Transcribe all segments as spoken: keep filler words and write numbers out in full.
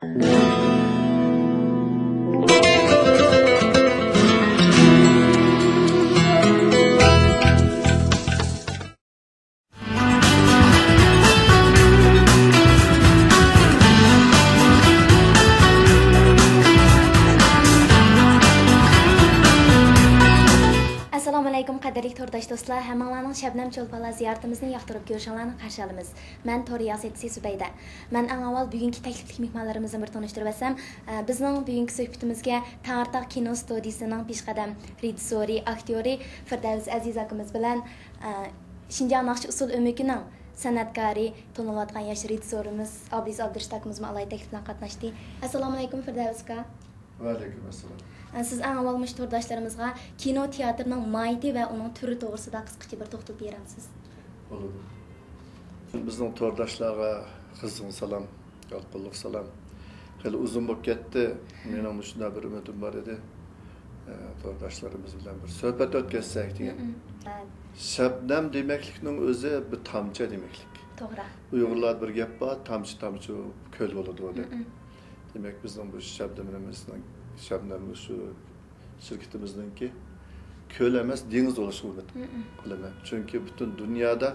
ئەسسالامۇئەلەيكۇم، قەدىرلىك تورداش دوستلار، ھەممىڭلارنىڭ شەبنەم چولپانلار زىيارىتىمىزنى ياقتۇرۇپ كۆرۈشۈڭلارنى قارشى ئالىمىز. مەن تور رىياسەتچىسى زۇبەيدە. مەن ئەڭ ئاۋۋال بۈگۈنكى تەكلىپلىك مېھمانلىرىمىزنى بىر تونۇشتۇرۇۋەتسەم، ئە، بىزنىڭ بۈگۈنكى سۆھبىتىمىزگە تەڭرىتاغ كىنو ستۇدىيىسىنىڭ پېشقەدەم رېژىسسورى، ئاكتيورى فىردەۋس ئەزىز ئاكىمىز بىلەن، ئە، شىنجاڭ ناخشا ئۇسسۇل ئۆمىكىنىڭ سەنئەتكارى، تونۇلۇۋاتقان ياش رېژىسسورىمىز ئابلىز ئابدۇرېشىت ئاكىمىزمۇ ئالاھىدە تەكلىپ بىلەن قاتناشتى. ئەسسالامۇئەلەيكۇم، فىردەۋس ئاكا. ۋەئەلەيكۇم ئەسسالام. ئە، سىز ئەڭ ئاۋۋال مۇشۇ تورداشلىرىمىزغا كىنو تىياتىرنىڭ ماھىيىتى ۋە ئۇنىڭ تۈرى توغرىسىدا قىسقىچە بىر توختىلىپ بېرەمسىز؟ بولىدۇ. بىزنىڭ تورداشلارغا قىزغىن سالام، يالقۇنلۇق سالام. خېلى ئۇزۇن بولۇپ كەتتى. مېنىڭ مۇشۇنداق بىر ئۈمىدىم بار ئىدى. ئە، تورداشلىرىمىز بىلەن بىر سۆھبەت ئۆتكۈزسەك دېگەن. مم. شەبنەم دېمەكلىكنىڭ ئۆزى بىر تامچە دېمەكلىك. توغرا. ئۇيغۇرلاردا بىر گەپ بار، تامچە تامچە كۆل بولىدۇ دەپ. مم. دېمەك، بىزنىڭ بۇ شەبنىمىمىزنىڭ، شەبنەم شۇ شىركىتىمىزنىڭكى كۆل ئەمەس، دېڭىز بولۇشىغا ئۈمىد قىلىمەن. چۈنكى پۈتۈن دۇنيادا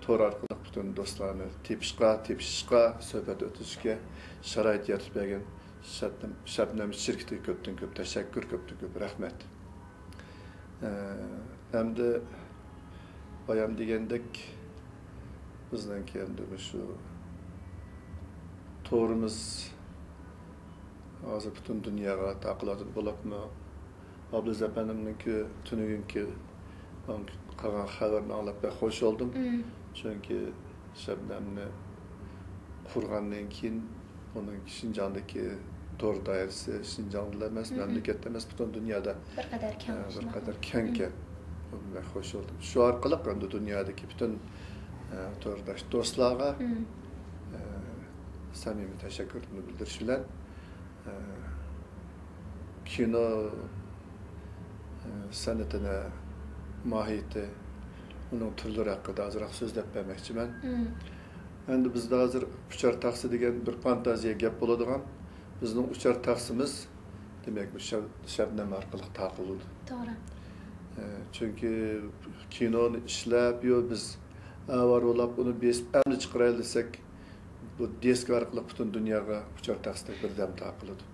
تور ئارقىلىق پۈتۈن دوستلارنى تېپىشقا، تېپىشىشقا، سۆھبەت ئۆتكۈزۈشكە شارائىت يارىتىپ بەرگەن شەبنەم، شەبنەم شىركىتىگە كۆپتىن كۆپ تەشەككۈر، كۆپتىن كۆپ رەھمەت. ئە، ئەمدى بايام دېگەندەك، بىزنىڭكى ئەمدى مۇشۇ تورىمىز ھازىر پۈتۈن دۇنياغا تارقىلىۋاتىدۇ. بولۇپمۇ ئابلىز ئەپەندىمنىڭكى تۈنۈگۈنكى قىلغان خەۋىرىنى ئاڭلاپ بەك خوش بولدۇم. مم. چۈنكى شەبنەمنى قۇرغاندىن كېيىن، ئۇنىڭ شىنجاڭدىكى تور دائىرىسى شىنجاڭدىلا ئەمەس، مم، مەملىكەتتە ئەمەس، پۈتۈن دۇنيادا، بىر قەدەر كەڭ، ئە، بىر قەدەر كەڭكەن. مم. بەك خوش بولدۇم. شۇ ئارقىلىق ئەمدى دۇنيادىكى پۈتۈن، ئە، تورداش دوستلارغا، مم، ئە، سەمىمىي تەشەككۈرۈمنى بىلدۈرۈش بىلەن، ئە، كىنو، ئە، سەنئىتىنى، ماھىيىتى، ئۇنىڭ تۈرلىرى ھەققىدە ئازراق سۆزلەپ بەرمەكچىمەن. مم. ئەمدى بىزدە ھازىر ئۇچار تاخسا دېگەن بىر فانتازىيە گەپ بولىدىغان. بىزنىڭ ئۇچار تاخسىمىز، دېمەك، بۇ شەب-، شەبنەم ئارقىلىق تارقىلىدۇ. توغرا. ئە، چۈنكى كىنونى ئىشلەپ، يو، بىز ئەۋارە بولاپ ئۇنى بېسىپ ئەمدى چىقىرايلى دېسەك، بۇ دىسك ئارقىلىق پۈتۈن دۇنياغا ئۇچار تاخسىدەك بىردەم تارقىلىدۇ.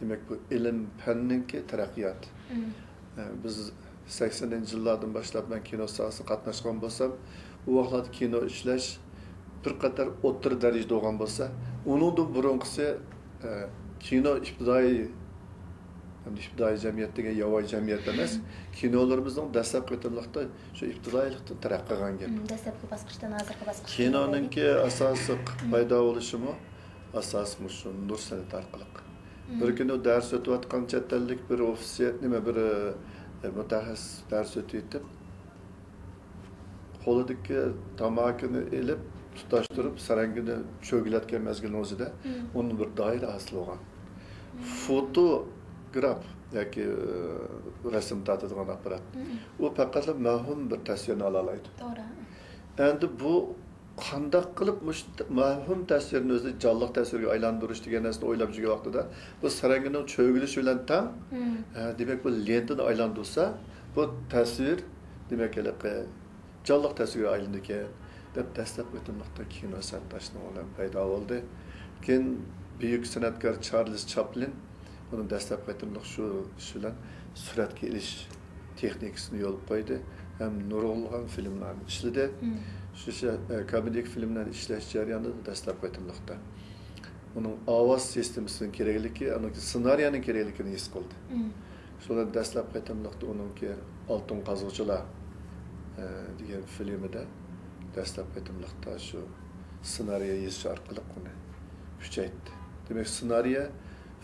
دېمەك، بۇ ئىلىم پەننىڭكى تەرەققىياتى. مم. ئە، بىز سەكسەنىنچى يىللاردىن باشلاپ مەن كىنو ساھەسىگە قاتناشقان بولسام، ئۇ ۋاقىتلاردا كىنو ئىشلەش بىر قەدەر ئوتتۇرا دەرىجىدە بولغان بولسا، ئۇنىڭدىن بۇرۇنقىسى، ئە، كىنو ئىپتىدائىي، ئەمدى ئىپتىدائىي جەمئىيەت دېگەن ياۋايى جەمئىيەت ئەمەس، مم، كىنولىرىمىزنىڭ دەسلەپكى قېتىملىقتا شۇ ئىپتىدائىيلىقتىن تەرەققىي قىلغان گەپ. مم، دەسلەپكى باسقۇچتىن ھازىرقى باسقۇچقا كىنونىڭكى ئاساسلىق، مم، پەيدا بولۇشىمۇ ئاساسىي مۇشۇ نۇر سەنئىتى ئارقىلىق. مم. بىر كۈنى دەرس ئۆتۈۋاتقان چەت ئەللىك بىر ئوفىتسېر، نېمە، بىر، ئە، مۇتەخەسسىس دەرس ئۆتۈۋېتىپ، قولىدىكى تاماكىنى ئېلىپ، تۇتاشتۇرۇپ، سەرەڭگىنى چۆگىلەتكەن مەزگىلنىڭ ئۆزىدە، مم، ئۇنىڭ بىر دائىرە ھاسىل بولغان. مم. فوتوگراف ياكى، ئە، رەسىم تارتىدىغان ئاپپارات. مم. ئۇ پەقەتلا مەۋھۇم بىر تەسۋىرنى ئالالايدۇ. توغرا. ئەمدى بۇ قانداق قىلىپ مۇشۇ مەۋھۇم تەسۋىرنى ئۆزى جانلىق تەسۋىرگە ئايلاندۇرۇش دېگەن نەرسىنى ئويلاپ يۈرگەن ۋاقتىدا، بۇ سەرەڭگىنىڭ چۆگىلىشى بىلەن تەڭ، مم، ئە، دېمەك، بۇ لېنتىنى ئايلاندۇرسا، بۇ تەسۋىر، دېمەك، ھېلىقى جانلىق تەسۋىرگە ئايلىنىدىكەن، دەپ دەسلەپكى قېتىملىقتا كىنو سەنئىتى شۇنىڭ بىلەن پەيدا بولدى. كېيىن بۈيۈك سەنئەتكار چارلىز چاپلىن ئۇنى دەسلەپكى قېتىملىق شۇ ئىش بىلەن سۈرەتكە ئېلىش تېخنىكىسىنى يولغا قويدى ھەم نۇرغۇنلىغان فىلىملارنى ئىشلىدى. مم. شۇ شە-، ئە، كامېدىيىلىك فىلىملەرنى ئىشلەش جەريانىدا دەسلەپكى قېتىملىقتا ئۇنىڭ ئاۋاز سىستېمىسىنىڭ كېرەكلىكى، ئۇنىڭ سېنارىيەنىڭ كېرەكلىكىنى ھېس قىلدى. مم. شۇ بىلەن دەسلەپكى قېتىملىقتا ئۇنىڭكى ئالتۇن قازغۇچىلار، ئە، دېگەن فىلىمىدە دەسلەپكى قېتىملىقتا شۇ سېنارىيە يېزىش ئارقىلىق ئۇنى كۈچەيتتى. دېمەك، سېنارىيە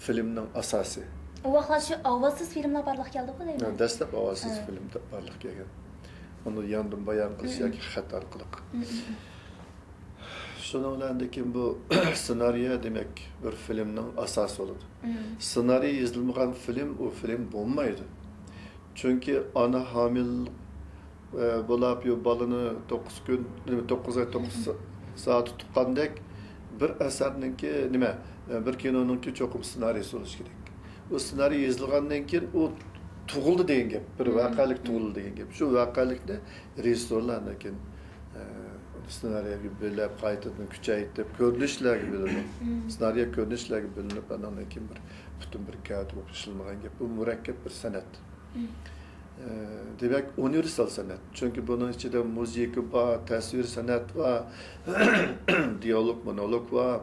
فىلىمنىڭ ئاساسى. ئۇ ۋاقىتلار شۇ ئاۋازسىز فىلىملار بارلىققا كەلدىغۇ دەيمەن. دەسلەپ ئاۋازسىز، ھە، فىلىم بارلىققا كەلگەن. ئۇنى ياندىن بايان قىلىش، مم، ياكى خەت ئارقىلىق. مم، مم، مم. شۇنىڭ بىلەن ئاندىن كېيىن بۇ سېنارىيە، دېمەك، بىر فىلىمنىڭ ئاساسى بولىدۇ. مم. سېنارىيە يېزىلمىغان فىلىم، ئۇ فىلىم بولمايدۇ. چۈنكى ئانا ھامىلە، ئە، بولاپ، يو، بالىنى توققۇز كۈن، نېمە، توققۇز ئاي، توققۇز سا-، سائەت تۇتقاندەك بىر ئەسەرنىڭكى، نېمە، بىر كىنونىڭكى چوقۇم سېنارىيسى بولۇشى كېرەك. ئۇ سېنارىي يېزىلغاندىن كېيىن ئۇ تۇغۇلدى دېگەن گەپ، بىر ۋەقەلىك تۇغۇلدى دېگەن گەپ. شۇ ۋەقەلىكنى رېژىسسورلار ئاندىن كېيىن، ئە، سېنارىيەگە بۆلۈپ، قايتىدىن كۈچەيتىپ، كۆرۈنۈشلەرگە بۆلۈنۈپ، سېنارىيە كۆرۈنۈشلەرگە بۆلۈنۈپ، ئاندىن كېيىن بىر پۈتۈن بىر گەۋدە بولۇپ ئىشلىنىدىغان گەپ. بۇ مۇرەككەپ بىر سەنئەت. ئە، دېمەك، ئۇنىۋېرسال سەنئەت. چۈنكى بۇنىڭ ئىچىدە مۇزىكا بار، تەسۋىر سەنئەت بار، دىيالوگ، مونولوگ بار.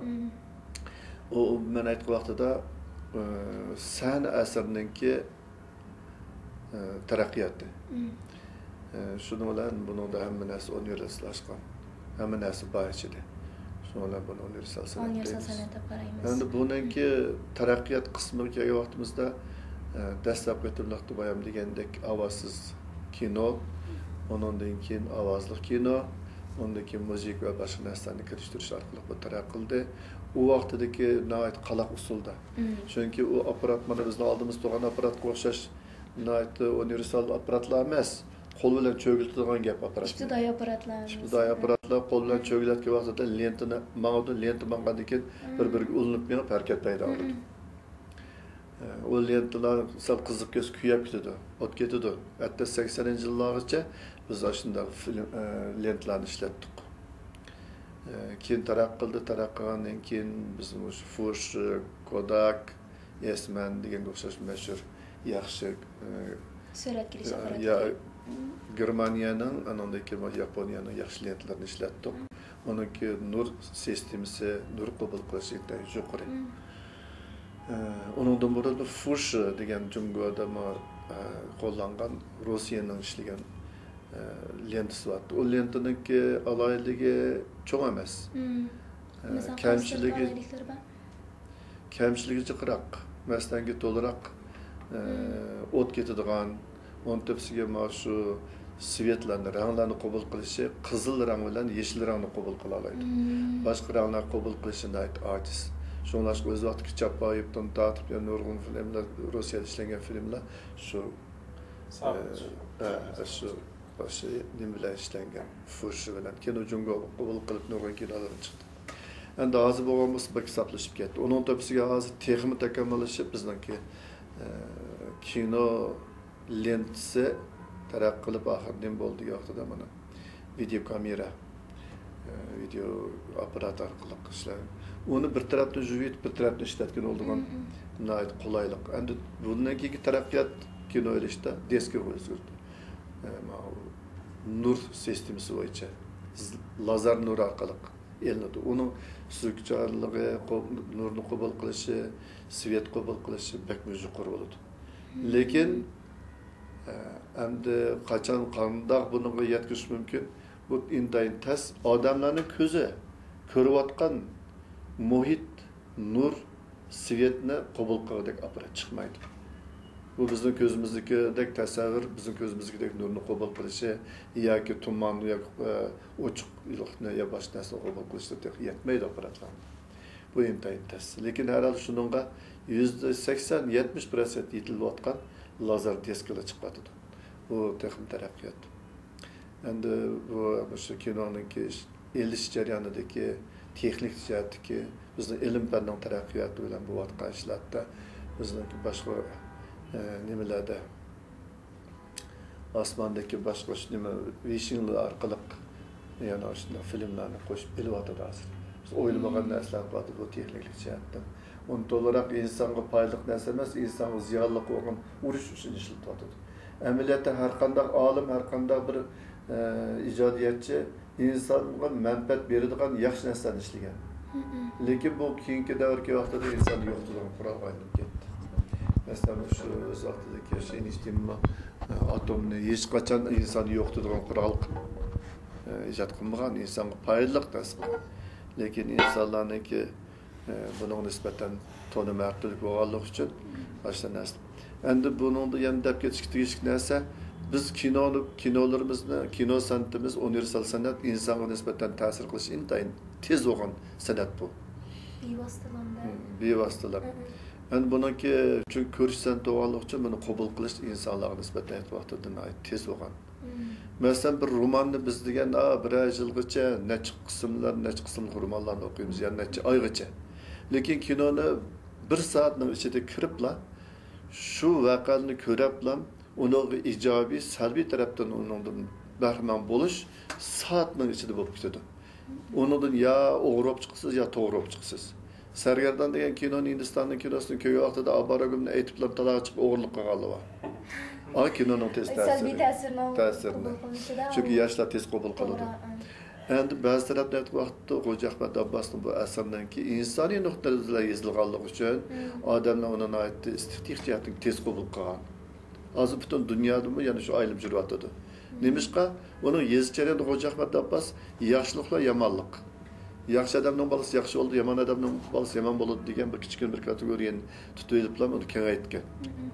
ئۇ، مەن ئېيتقان ۋاقتىدا، ئە، سەھنە ئەسىرىنىڭكى، ئە، تەرەققىياتى. ئە، شۇنىڭ بىلەن بۇنىڭدا ھەممە نەرسە ئۇنىۋېرساللاشقان. ھەممە نەرسە بار ئىچىدە. شۇنىڭ بىلەن بۇنى ئۇنىۋېرسال سەنئەت ئۇنىۋېرسال دەيمىز. سەنئەت دەپ قارايمىز. ئەمدى بۇنىڭكى تەرەققىيات قىسمىغا كەلگەن ۋاقتىمىزدا، ئە، دەسلەپكى قېتىملىقتا بايام دېگەندەك ئاۋازسىز كىنو، ئۇنىڭدىن كېيىن ئاۋازلىق كىنو، ئۇنىڭدىن كېيىن مۇزىكا ۋە باشقا نەرسىلەرنى كىرىشتۈرۈش ئارقىلىق بۇ تەرەققىي قىلدى. ئۇ ۋاقتىدىكى ناھايىتى قالاق ئۇسۇلدا. چۈنكى ئۇ ئاپپارات مانا بىزنىڭ ئالدىمىزدا تۇرغان ئاپپاراتقا ئوخشاش ناھايىتى ئۇنىۋېرسال ئاپپاراتلار ئەمەس. قول بىلەن چۆگىلىتىدىغان گەپ ئاپپاراتنى. ئىپتىدائىي ئاپپاراتلار ئەمەس. ئىپتىدائىي ئاپپاراتلار قول بىلەن چۆگىلەتكەن ۋاقتىدا لېنتىنى ماڭىدۇ، لېنتا ماڭغاندىن كېيىن بىر-بىرىگە ئۇلىنىپ مېڭىپ ھەرىكەت پەيدا بولىدۇ. ئۇ لېنتىلار سەل قىزىپ كەتسە كۆيۈپ كېتىدۇ، ئوت كېتىدۇ. ھەتتا سەكسەنىنچى يىللارغىچە بىز ئاشۇنداق فىلىم، ئە، لېنتىلارنى ئىشلەتتۇق. ئە، كېيىن تەرەققىي قىلدى، تەرەققىي قىلغاندىن كېيىن بىز مۇشۇ فۇش، كوداك، ئېسمەن دېگەنگە ئوخشاش مەشھۇر ياخشى، ئە، سۈرەتكە ئېلىش ئە، ئاپپاراتى. يا، گېرمانىيەنىڭ، ئانىڭدىن كېيىن ياپونىيەنىڭ ياخشى لېنتىلىرىنى ئىشلەتتۇق. ئۇنىڭكى نۇر سىستېمىسى، نۇر قوبۇل قىلىشى ئىنتايىن يۇقىرى. ئە، ئۇنىڭدىن بۇرۇن فۇش دېگەن جۇڭگودىمۇ، ئە، قوللانغان روسىيەنىڭ ئىشلىگەن، ئە، لېنتىسى بار. ئۇ لېنتىنىڭكى ئالاھىدىلىكى چوڭ ئەمەس. ئە، مەسىلەن، قايسى كەمچىلىكى ئالاھىدىلىكلىرى بار؟ كەمچىلىكى جىقراق، مەسىلەنكى تولىراق، ئە، ئوت كېتىدىغان، ئۇنىڭ تۆپىسىگە مانا شۇ سۋېتلارنى، رەڭلەرنى قوبۇل قىلىشى، قىزىل رەڭ بىلەن يېشىل رەڭنى قوبۇل قىلالايدۇ. باشقا رەڭلەر قوبۇل قىلىشى ناھايىتى ئاجىز. شۇڭلاشقا ئۆز ۋاقتىدىكى چاپايېۋتىن تارتىپ، يەنە نۇرغۇن فىلىملار، روسىيەدە ئىشلەنگەن فىلىملار شۇ، ئە، ئە، شۇ، شۇ نېمە بىلەن ئىشلەنگەن، فۇرشى بىلەن. كىنو جۇڭگو قوبۇل قىلىپ نۇرغۇن كىنولار چىقتى. ئەمدى ھازىر بولغان بولسا بەك ساپلىشىپ كەتتى. ئۇنىڭ تۆپىسىگە ھازىر تېخىمۇ تاكامۇللىشىپ، بىزنىڭكى، ئە، كىنو لېنتىسى تەرەققىي قىلىپ، ئاخىرى نېمە بولدى دېگەن ۋاقتىدا مانا ۋىدېو كامېرا، ئە، ۋىدېو ئاپپارات ئارقىلىق ئىشلەر. ئۇنى بىر تەرەپتىن يۇيۇۋېتىپ، بىر تەرەپتىن ئىشلەتكىلى بولىدىغان ناھايىتى قولايلىق. ئەمدى بۇندىن كېيىنكى تەرەققىيات كىنو ئېلىشتا دىسكىغا ئۆزگەردى. ئە، ماۋۇ نۇر سىستېمىسى بويىچە لازېر نۇر ئارقىلىق ئېلىنىدۇ. ئۇنىڭ سۈزۈكچانلىقى، قو-، نۇرنى قوبۇل قىلىشى، سۋېت قوبۇل قىلىشى بەكمۇ يۇقىرى بولىدۇ. لېكىن، ئە، ئەمدى قاچان، قانداق بۇنىڭغا يەتكۈزۈش مۇمكىن؟ بۇ ئىنتايىن تەس. ئادەملەرنىڭ كۆزى كۆرۈۋاتقان مۇھىت، نۇر، سۋېتنى قوبۇل قىلغۇدەك ئاپپارات چىقمايدۇ. بۇ بىزنىڭ كۆزىمىزدىكىدەك تەسەۋۋۇر، بىزنىڭ كۆزىمىزدىكىدەك نۇرنى قوبۇل قىلىشى ياكى تۇمان ياكى، ئە، ئوچۇقلۇقنى يا باشقا نەرسىنى قوبۇل قىلىشتا تېخى يەتمەيدۇ ئاپپاراتلارنىڭ. بۇ ئىنتايىن تەس. لېكىن ھەر ھالدا شۇنىڭغا يۈزدە سەكسەن، يەتمىش پىرسەنت يېتىلىۋاتقان لازېر دىسكىلار چىقىۋاتىدۇ. بۇ تېخىمۇ تەرەققىيات. ئەمدى بۇ، مۇشۇ كىنونىڭكى ئېلىش جەريانىدىكى تېخنىك جەھەتتىكى بىزنىڭ ئىلىم-پەننىڭ تەرەققىياتى بىلەن بولۇۋاتقان ئىشلاردا بىزنىڭكى باشقا، ئە، نېمىلەردە، ئاسماندىكى باشقا شۇ نېمە، ۋېيشىڭلار ئارقىلىق يەنە ئاشۇنداق فىلىملارنى قوشۇپ بىلىۋاتىدۇ ھازىر. بىز ئويلىمىغان نەرسىلەر بولۇۋاتىدۇ بۇ تېخنىكىلىق جەھەتتىن. ئۇنى تولىراق ئىنسانغا پايدىلىق نەرسە ئەمەس، ئىنسانغا زىيانلىق بولغان ئۇرۇش ئۈچۈن ئىشلىتىۋاتىدۇ. ئەمەلىيەتتە ھەرقانداق ئالىم، ھەرقانداق بىر، ئە، ئىجادىيەتچى ئىنسانغا مەنپەئەت بېرىدىغان ياخشى نەرسىلەرنى ئىشلىگەن. لېكىن بۇ كېيىنكى دەۋردىكى ۋاقتىدا ئىنساننى يوقىتىدىغان قورالغا ئايلىنىپ كەتتى. مەسىلەن، مۇشۇ ئۆز ۋاقتىدىكى شۇ ئېينىشتىينمۇ، ئە، ئاتومنى ھېچقاچان ئىنساننى يوقىتىدىغان قورال، ئە، ئىجاد قىلمىغان، ئىنسانغا پايدىلىق نەرسە قىلغان. لېكىن ئىنسانلارنىڭكى ئە، بۇنىڭغا نىسبەتەن تونۇمى ھەر تۈرلۈك بولغانلىقى ئۈچۈن ئاشۇنداق نەرسە. ئەمدى بۇنىڭدا يەنە دەپ كېتىشكە تېگىشلىك نەرسە، بىز كىنونى، كىنولىرىمىزنى، كىنو سەنئىتىمىز ئۇنىۋېرسال سەنئەت، ئىنسانغا نىسبەتەن تەسىر قىلىشى ئىنتايىن تېز بولغان سەنئەت بۇ. بىۋاسىتە. ھىم، بىۋاسىتىلا. ئەمدى بۇنىڭكى، چۈنكى كۆرۈش سەنئىتى بولغانلىقى ئۈچۈن بۇنى قوبۇل قىلىش ئىنسانلارغا نىسبەتەن ئېيتقان ۋاقتىدا ناھايىتى تېز بولغان. مەسىلەن، بىر روماننى بىز دېگەن، ئا، بىرەر يىلغىچە نەچچە قىسىملار، نەچچە قىسىملىق رومانلارنى ئوقۇيمىز، يا نەچچە ئايغىچە. لېكىن كىنونى بىر سائەتنىڭ ئىچىدە كىرىپلا، شۇ ۋەقەلەرنى كۆرەپلا، ئۇنىڭغا ئىجابىي، سەلبىي تەرەپتىن ئۇنىڭدىن بەھرىمەن بولۇش سائەتنىڭ ئىچىدە بولۇپ كېتىدۇ. ئۇنىڭدىن يا ئوغرى بولۇپ چىقىسىز، يا توغرا بولۇپ چىقىسىز. سەرگەردان دېگەن كىنونى، ھىندىستاننىڭ كىنوسىنى كۆرگەن ۋاقتىدا ئاۋارە گۈلنى ئېيتىپلا تالاغا چىقىپ ئوغرىلىق قىلغانلار بار. ئا، كىنونىڭ تېز سەلبىي تەسىرى. تەسىرنىڭ تەسىرىنى. قوبۇل قىلىنىشىدا چۈنكى ياشلار تېز قوبۇل قىلىدۇ. توغرا، ئا. ئەمدى بەزى تەرەپلەر ئېيتقان ۋاقىتتا خوجا ئەخمەت ئابباسنىڭ بۇ ئەسىرىنىڭكى ئىنسانىي نۇقتىدىن يېزىلغانلىقى ئۈچۈن، مم، ئادەملەر ئۇنى ناھايىتى ئېستېتىك جەھەتتىن تېز قوبۇل قىلغان. ھازىر پۈتۈن دۇنيادىمۇ يەنە شۇ ئايلىنىپ يۈرۈۋاتىدۇ. مم. نېمىشقا؟ ئۇنىڭ يېزىش جەريانىدا خوجا ئەخمەت ئابباس ياخشىلىقلار يامانلىق، ياخشى ئادەمنىڭ بالىسى ياخشى بولىدۇ، يامان ئادەمنىڭ بالىسى يامان بولىدۇ دېگەن بىر كىچىككىنە بىر كاتېگورىيەنى تۇتۇۋېلىپلا ئۇنى كېڭەيتكەن. مم.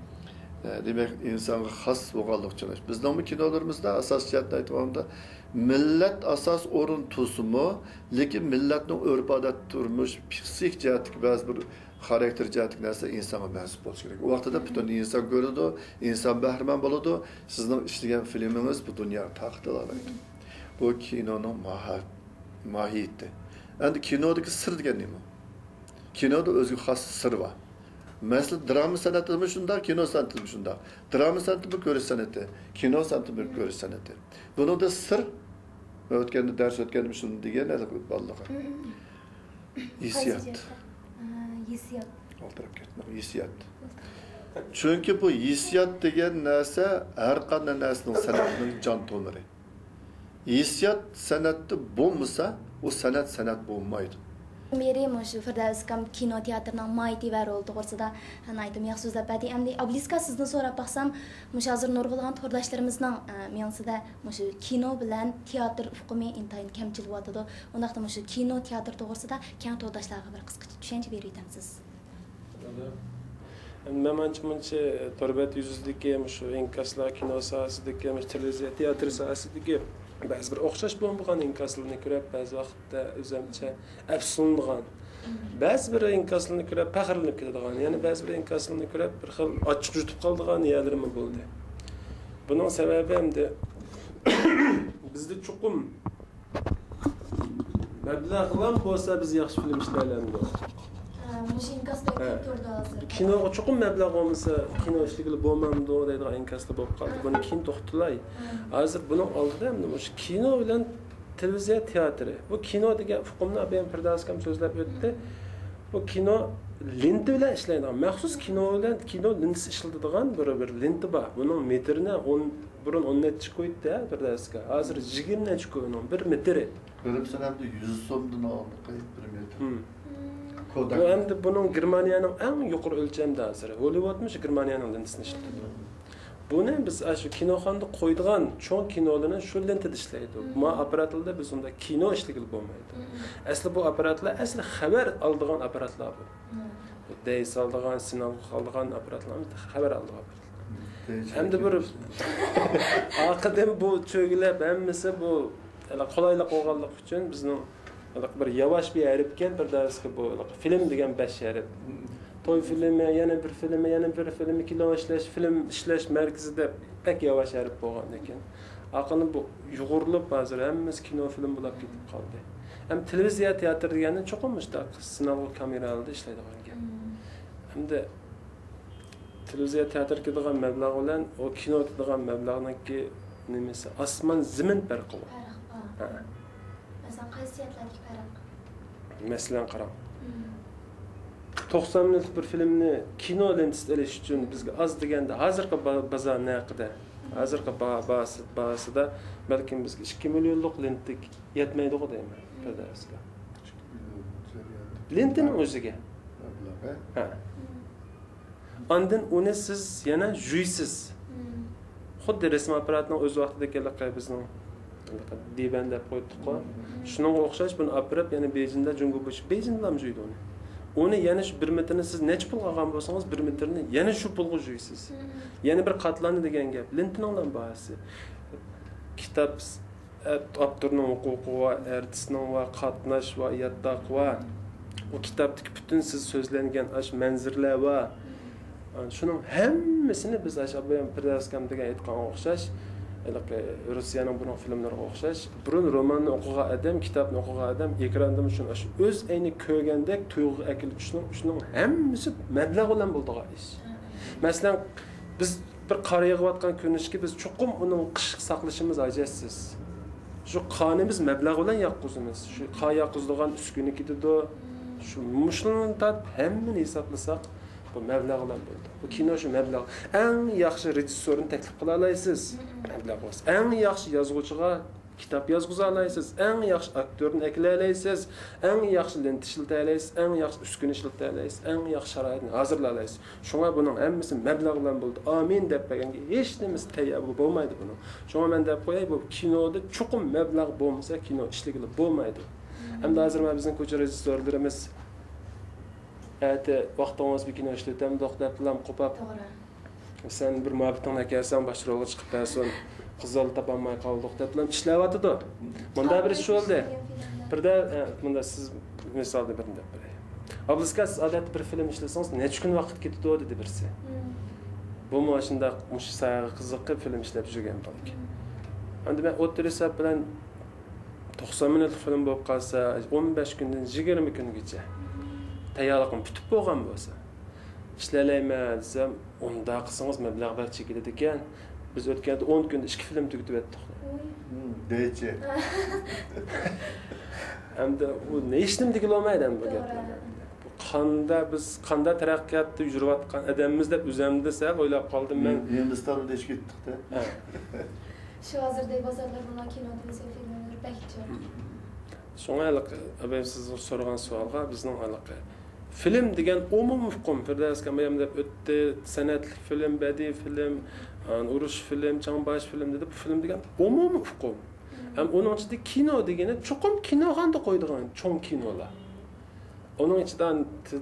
ئە، دېمەك، ئىنسانغا خاس بولغانلىقى ئۈچۈن. بىزنىڭمۇ كىنولىرىمىزدا ئاساسىي جەھەتتىن ئېيتقاندا، مىللەت ئاساس ئورۇن تۇتسىمۇ، لېكىن مىللەتنىڭ ئۆرپ-ئادەت، تۇرمۇش، پسىخىك جەھەتتىكى بەزى بىر خاراكتېر جەھەتتىكى نەرسە ئىنسانغا مەنسۇپ بولۇشى كېرەك. ئۇ ۋاقتىدا پۈتۈن ئىنسان كۆرىدۇ، ئىنسان بەھرىمەن بولىدۇ، سىزنىڭ ئىشلىگەن فىلىمىڭىز بۇ دۇنياغا تارقىتىلالايدۇ. بۇ كىنونىڭ ماھا-، ماھىيىتى. ئەمدى كىنودىكى سىر دېگەن نېمە؟ كىنودا ئۆزىگە خاس سىر بار. مەسىلەن، دراما سەنئىتىمۇ شۇنداق، كىنو سەنئىتىمۇ شۇنداق. دراما سەنئىتىمۇ كۆرۈش سەنئىتى، كىنو سەنئىتىمۇ كۆرۈش سەنئىتى. بۇنىڭدا سىر، ئۆتكەندە دەرس ئۆتكەندە شۇنى دېگەن ھېلىقى بالىلارغا. ھىسسىيات. ھىسسىيات. ئالدىراپ كەتمەڭ، ھىسسىيات. چۈنكى بۇ ھىسسىيات دېگەن نەرسە ھەر قانداق نەرسىنىڭ، سەنئەتنىڭ جان تومۇرى. ھېسسىيات سەنئەتتە بولمىسا، ئۇ سەنئەت سەنئەت بولمايدۇ. مېرى مۇشۇ فىردەۋس ئاكام كىنو تىياتىرنىڭ ماھىيىتى ۋە رولى توغرىسىدا ناھايىتى ياخشى سۆزلەپ بەردى. ئەمدى ئابلىسكا سىزدىن سوراپ باقسام، مۇشۇ ھازىر نۇرغۇنلىغان تورداشلىرىمىزنىڭ، ئە، مېڭىسىدە مۇشۇ كىنو بىلەن تىياتىر ئۇقۇمى ئىنتايىن كەمچىل بولۇۋاتىدۇ. ئۇنداقتا مۇشۇ كىنو تىياتىر توغرىسىدا كەڭ تورداشلارغا بىر قىسقا چۈشەنچە بېرىۋېتەمسىز؟ مەن ئانچە مۇنچە تور بەت يۈزىدىكى مۇشۇ ئىنكاسلار، كىنو ساھەسىدىكى، مۇشۇ تېلېۋىزىيە تىياتىر ساھەسىدىكى بەزى بىر ئوخشاش بولمىغان ئىنكاسلارنى كۆرۈپ، بەزى ۋاقىتتا ئۆزۈمچە ئەپسۇسلىنىدىغان، بەزى بىر ئىنكاسلارنى كۆرۈپ پەخىرلىنىپ كېتىدىغان، يەنە بەزى بىر ئىنكاسلارنى كۆرۈپ بىر خىل ئاچچىق يۇتۇپ قالىدىغان يەرلىرىمۇ بولدى. بۇنىڭ سەۋەبى ئەمدى بىزدە چوقۇم مەبلەغلام بولسا، بىز ياخشى فىلىم ئىشلەيلەمدۇق؟ ھە، مۇشۇ ئىنكاس بەك ھە. كۆپ تۇرىدۇ ھازىر. كىنوغا چوقۇم مەبلەغ بولمىسا، كىنو ئىشلىگىلى بولمامدۇ دەيدىغان ئىنكاسلار بولۇپ قالدى. بۇنى كېيىن توختىتىلاي. ھە. ھازىر بۇنىڭ ئالدىدا ئەمدى مۇشۇ كىنو بىلەن تېلېۋىزىيە تىياتىرى. بۇ كىنو دېگەن ئۇقۇمنى ئابايام پىردەۋس ئاكام سۆزلەپ ئۆتتى. بۇ كىنو لېنتا بىلەن ئىشلەيدىغان، مەخسۇس كىنو بىلەن كىنو لېنتىسى ئىشلىتىدىغان بىر، بىر لېنتا بار. بۇنىڭ مېتىرىنى ئون، بۇرۇن ئون نەچچە كوي ئىدى پىردەۋس ئاكا. ھازىر يىگىرمە نەچچە كوي ئۇنىڭ بىر مېتىرى. بىر سەنەمدە يۈز سومدىن ئالدى بىر مېتىر. ھىم. كوداك. بۇ ئەمدى بۇنىڭ گېرمانىيەنىڭ ئەڭ يۇقىرى ئۆلچەمدە ھازىر. ھوللىۋۇدمۇ شۇ گېرمانىيەنىڭ لېنتىسىنى ئىشلىتىدۇ. بۇنى بىز ئاشۇ كىنوخانىدا قويىدىغان چوڭ كىنولىرىنى شۇ لېنتىدا ئىشلەيدۇ. ما ئاپپاراتلاردا بىز ئۇنداق كىنو ئىشلىگىلى بولمايدۇ. ئەسلى بۇ ئاپپاراتلار ئەسلى خەۋەر ئالىدىغان ئاپپاراتلار بۇ. دەي سالىدىغان، سىناغا سالىدىغان ئاپپاراتلار، خەۋەر ئالىدىغان ئاپپاراتلار. ئەمدى بىر ئارقىدىن بۇ چۆگىلەپ ھەممىسى بۇ قولايلىق بولغانلىقى ئۈچۈن بىزنىڭ بىر ياۋاش بىر ھەرپكەن بىر دەرسكە بۇ فىلىم دېگەن بەش ھەرپ. توي فىلىمى، يەنە بىر فىلىمى، يەنە بىر فىلىمى، كىنو ئىشلەش، فىلىم ئىشلەش مەركىزى دەپ بەك ياۋاش ھەرپ بولغاندىكىن. ئاقىلىم بۇ يۇغۇرۇلۇپ ھازىر ھەممىسى كىنو فىلىم بولاپ كېتىپ قالدى. ھەم تېلېۋىزىيە تىياتىر دېگەننى چوقۇم مۇشۇنداق سىناغا كامېرا ئالدىدا ئىشلەيدىغان گەپ. ھەمدە تېلېۋىزىيە تىياتىرغا كېتىدىغان مەبلەغ بىلەن ئۇ كىنوغا كېتىدىغان مەبلەغنىڭكى نېمىسى ئاسمان زېمىن پەرقى بار. پەرق بار. ھە. مەسىلەن، قايسى جەھەتلەردىكى پەرق؟ مەسىلەن، قاراڭ. مم. توقسان مىنۇتلۇق بىر فىلىمنى كىنو لېنتىسىدا ئېلىش ئۈچۈن بىزگە ئاز دېگەندە، ھازىرقى با-، بازار نەقىدە، ھازىرقى با-، باھاسى-، باھاسىدا بەلكىم بىزگە ئىككى مىليونلۇق لېنتا يەتمەيدىغۇ دەيمەن، مم، پىردەۋسكە. لېنتىنىڭ ئۆزىگە. مەبلەغ، ھە؟ ھە. مم. ئاندىن ئۇنى سىز يەنە جۇيسىز. مم. خۇددى رەسىم ئاپپاراتىنىڭ ئۆز ۋاقتىدىكى ھېلىقى بىزنىڭ ھېلىقى دىبەن دەپ قويۇپتۇققۇ. مم. شۇنىڭغا ئوخشاش بۇنى ئاپىرىپ يەنە بېيجىڭدا جۇڭگو بويىچە، بېيجىڭدىلام جۇيىدۇ ئۇنى. ئۇنى يەنە شۇ بىر مېتىرنى سىز نەچچە پۇلغا ئالغان بولسىڭىز، بىر مېتىرنى يەنە شۇ پۇلغا جۇيسىز. مم. يەنە بىر قاتلامنى دېگەن گەپ. لېنتىنىڭلام باھاسى. كىتاب ئاپتورنىڭ ھوقۇقى بار، ئارتىسنىڭ بار، قاتناش بار، ياتاق بار. ئۇ كىتابتىكى پۈتۈن سىز سۆزلەنگەن ئاشۇ مەنزىرىلەر بار. شۇنىڭ ھەممىسىنى بىز ئاشۇ ئابايام پىردەۋسكام دېگەن ئېيتقانغا ئوخشاش، ھېلىقى روسىيەنىڭ بۇرۇنقى فىلىملىرىغا ئوخشاش، بۇرۇن روماننى ئوقۇغان ئادەم، كىتابنى ئوقۇغان ئادەم ئېكراندىمۇ شۇنى، ئاشۇ ئۆز ئەينى كۆرگەندەك تۇيغۇغا ئەكېلىپ چۈشىنىڭ، شۇنىڭ ھەممىسى مەبلەغ بىلەن بولىدىغان ئىش. مەسىلەن، بىز بىر قار يېغىۋاتقان كۈنۈشكە بىز چوقۇم ئۇنىڭ قىشقا ساقلىشىمىز ھاجەتسىز. شۇ قارنى بىز مەبلەغ بىلەن ياتقۇزىمىز. شۇ قار ياتقۇزىدىغان ئۈسكۈنە كېتىدۇ. شۇ مۇشۇنى تارتىپ ھەممىنى ھېسابلىساق، بۇ مەبلەغ بىلەن بولىدۇ. بۇ كىنو شۇ مەبلەغ. ئەڭ ياخشى رېژىسسورنى تەكلىپ قىلالايسىز. مەبلەغ بولسا. ئەڭ ياخشى يازغۇچىغا كىتاب يازغۇزالايسىز، ئەڭ ياخشى ئاكتيورنى ئەكېلەلەيسىز، ئەڭ ياخشى لېنتا ئىشلىتەلەيسىز، ئەڭ ياخشى ئۈسكۈنە ئىشلىتەلەيسىز، ئەڭ ياخشى شارائىتنى ھازىرلالايسىز. شۇڭا بۇنىڭ ھەممىسى مەبلەغ بىلەن بولىدۇ. ئامىن دەپ بەرگەنگە ھېچنېمىسى تەييار بولمايدۇ بۇنىڭ. شۇڭا مەن دەپ قوياي، بۇ كىنودا چوقۇم مەبلەغ بولمىسا، كىنو ئىشلىگىلى بولمايدۇ. ئەمدى ھازىر مانا بىزنىڭ كوچا رېژىسسورلىرىمىز، ئەتە ۋاقتىڭىز بىر كىنو ئىشلىتەمدۇق دەپلا قوپاپ، توغرا. سەن بىر مۇھەببىتىڭنى ئەكەلسەڭ، باش رولغا چىقىپ بەرسۇن، قىزلارنى تاپالماي قالدۇق دەپلا ئىشلەۋاتىدۇ. مۇنداق بىر ئىش بولدى. بىردە، ئە، مۇنداق سىز مىسالدا بىرنى دەپ بېرەي. ئابلىز ئاكا، سىز ئادەتتە بىر فىلىم ئىشلىسىڭىز، نەچچە كۈن ۋاقىت كېتىدۇ دېدى بىرسى. بۇمۇ شۇنداق مۇشۇ ساھەگە قىزىقىپ فىلىم ئىشلەپ يۈرگەن بالىكەن. ئەمدى مەن ئوتتۇرا ھېساب بىلەن توقسان مىنۇتلۇق فىلىم بولۇپ قالسا، ئون بەش كۈندىن يىگىرمە كۈنگىچە تەييارلىقىم پۈتۈپ بولغان بولسا، ئىشلەيلەيمەن دېسەم، ئۇنداق قىلسىڭىز مەبلەغ بەك چېكىلىدىكەن. بىز ئۆتكەندە ئون كۈندە ئىككى فىلىم تۈگىتىۋەتتۇق. دېيچى. ئەمدى ئۇ ھېچنېمە دېگىلى بولمايدۇ ئەمدى بۇ گەپلەرنى. بۇ قاندا، بىز قاندا تەرەققىياتتا يۈرۈۋاتقان ئادەممىز دەپ ئۆزەمدە سەل ئويلاپ قالدىم مەن. ھىندىستاندا ئىشكە كەتتۇق-دە. ھە. شۇ ھازىردەك بازارلار بۇنىڭ كىنو تېلېۋىزىيە فىلىملىرى بەك جىق. شۇڭا ھېلىقى ئابايىم سىز سورىغان سوئالغا بىزنىڭ ھېلىقى فىلىم دېگەن ئومۇمىي ئۇقۇم، فىردەۋس ئاكام بايام دەپ ئۆتتى، سەنئەتلىك فىلىم، بەدىئىي فىلىم، ئۇرۇش فىلىم، چاڭباش فىلىم دېدى. بۇ فىلىم دېگەن ئومۇمىي ئۇقۇم. ھەم ئۇنىڭ ئىچىدە كىنو دېگىنى چوقۇم كىنوخانىدا قويىدىغان چوڭ كىنولار. ئۇنىڭ ئىچىدە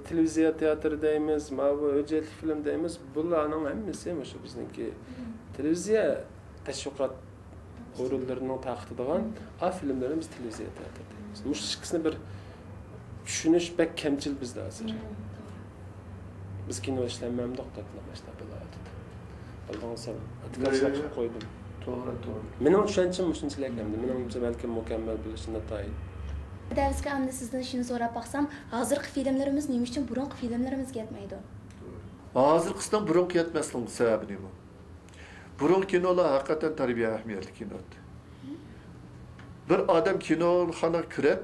تېلېۋىزىيە تىياتىرى دەيمىز، ماۋۇ ھۆججەتلىك فىلىم دەيمىز، بۇلارنىڭ ھەممىسى مۇشۇ بىزنىڭكى تېلېۋىزىيە تەشۋىقات ئورۇنلىرىنىڭ تارقىتىدىغان ئا فىلىملىرىنى بىز تېلېۋىزىيە تىياتىرى دەيمىز. مۇشۇ ئىككىسىنى بىر چۈشىنىش بەك كەمچىل بىزدە ھازىر. بىز كىنو ئىشلەنمەمدۇق دەپلا ماشۇنداق بولۇۋاتىدۇ. ئالدىڭغا سەل ئاتىكاشلىق قىلىپ قويدۇم. توغرا، توغرا. مېنىڭ چۈشەنچەم مۇشۇنچىلىك ئەمدى. مېنىڭچە بەلكىم مۇكەممەل بولۇشى ناتايىن. دەۋسكە ئەمدى سىزدىن شۇنى سوراپ باقسام، ھازىرقى فىلىملىرىمىز نېمە ئۈچۈن بۇرۇنقى فىلىملىرىمىزگە يەتمەيدۇ؟ ھازىرقىسىنىڭ بۇرۇنقى يەتمەسلىكىنىڭ سەۋەبى نېمە؟ بۇرۇنقى كىنولار ھەقىقەتەن تەربىيە ئەھمىيەتلىك كىنو ئىدى. بىر ئادەم كىنوخانىغا كىرىپ،